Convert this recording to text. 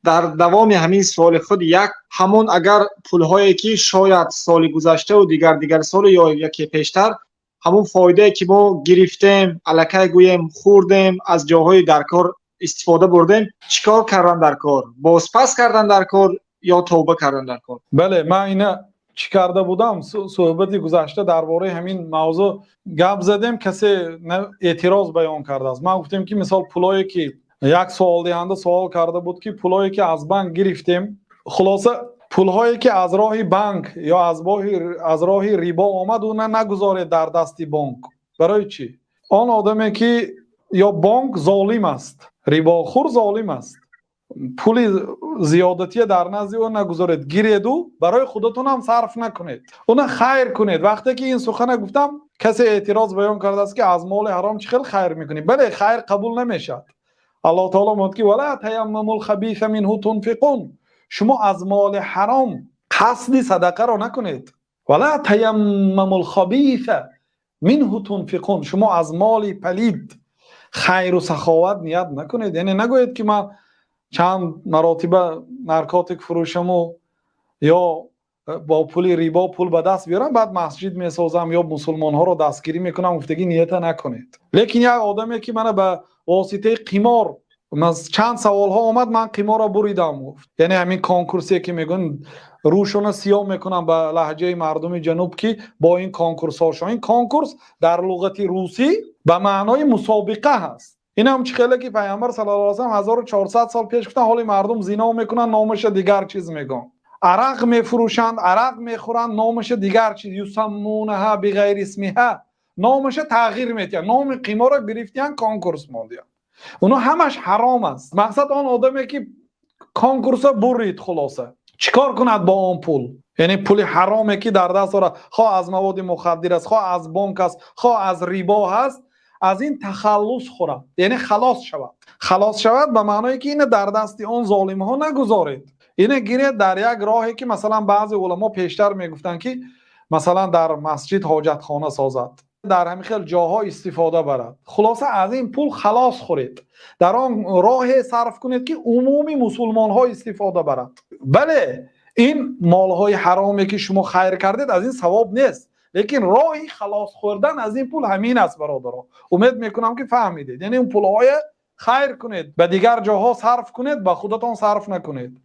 Дар давоми ҳамин суоли худ як ҳамон агар пулҳое, ки шояд соли гузаштаву дигар солу ё яке пештар, ҳамон фоидае, ки мо гирифтем, аллакай гӯем, хӯрдем, аз ҷоҳои дар кор истифода бурдем, чӣ кор кардан дар кор? Бозпас кардан дар кор ё тавба кардан дар кор? Бале, ман ина чӣ карда будам, суҳбати гузашта дар бораи ҳамин мавзӯъ гап задем, касе эътироз баён кардааст. Ман гуфтем, ки мисол, пулое ки як суолдиҳанда суол карда буд, ки пулое ки аз банк гирифтем, хулоса, пулҳое ки аз роҳи банк ё аз роҳи рибо омад, уна нагузоред дар дасти бонк. Барои чӣ? Он одаме ки ё бонк золим аст, рибохӯр золим аст. Пули зиёдатия дар назди ӯ нагузоред, гиреду барои худатонам сарф накунед, уна хайр кунед. Вақте ки ин сухана гуфтам, касе эътироз баён кардааст, ки аз моли ҳаром чӣ хел хайр мекунӣ? Бале, хайр қабул намешавад. Аллоҳ таоло мегӯяд, ки ولا تيمموا الخبيث منه تنفقون. Шумо аз моли ҳаром қасди садақаро накунед. ولا تيمموا الخبيث منه تنفقون. Шумо аз моли палид хайру саховат ният накунед. Яъне нагӯед, ки ман чанд маротиба наркотик фурӯшаму ё бо пули рибо пул ба даст биёрам, баъд масҷид месозам ё мусулмонҳоро дастгирӣ мекунам. Гуфтагӣ нията накунед. Лекин як одаме, ки мана ба воситаи қимор чанд саволҳо омад, ман қиморро буридам, гуфт, яъне ҳамин конкурсе, ки мегӯянд, рӯшона сиёҳ мекунам ба лаҳҷаи мардуми ҷануб, ки бо ин конкурсҳошо, ин конкурс дар луғати русӣ ба маънои мусобиқа ҳаст. Ин ҳам чӣ хеле, ки Пайғамбар саллаллоҳу алайҳи васаллам 1400 сол пеш гуфтан, ҳоли мардум зино мекунанд, номаша дигар чиз мегӯянд, арақ мефурӯшанд, арақ мехӯранд, номаша дигар чиз, يسمونها بغير اسمها, номаша тағйир метиҳанд, номи қиморро гирифтиянд, конкурс мондиянд. Оно ҳамаш ҳаром аст. Мақсад, он одаме, ки конкурса бурид, хулоса, чӣ кор кунад бо он пул? Яъне пули ҳароме, ки дар даст дорад, хоҳ аз маводи мухаддир аст, хоҳ аз бонк аст, хоҳ аз рибо ҳаст, аз ин тахаллус хӯрад, яъне халос шавад. Халос шавад ба маъное, ки ина дар дасти он золимҳо нагузоред, ина гиред, дар як роҳе, ки масалан баъзе уламо пештар мегуфтанд, ки масалан дар масҷид ҳоҷатхона созад, дар ҳамин хел ҷоҳо истифода барад. Хулоса, аз ин пул халос хӯред, дар он роҳе сарф кунед, ки умуми мусулмонҳо истифода барад. Бале, ин молҳои ҳароме, ки шумо хайр кардед, аз ин савоб нест, лекин роҳи халос хӯрдан аз ин пул ҳамин аст. Бародаро, умед мекунам, ки фаҳмидед. Яъне он пулҳое хайр кунед, ба дигар ҷоҳо сарф кунед, ба худатон сарф накунед.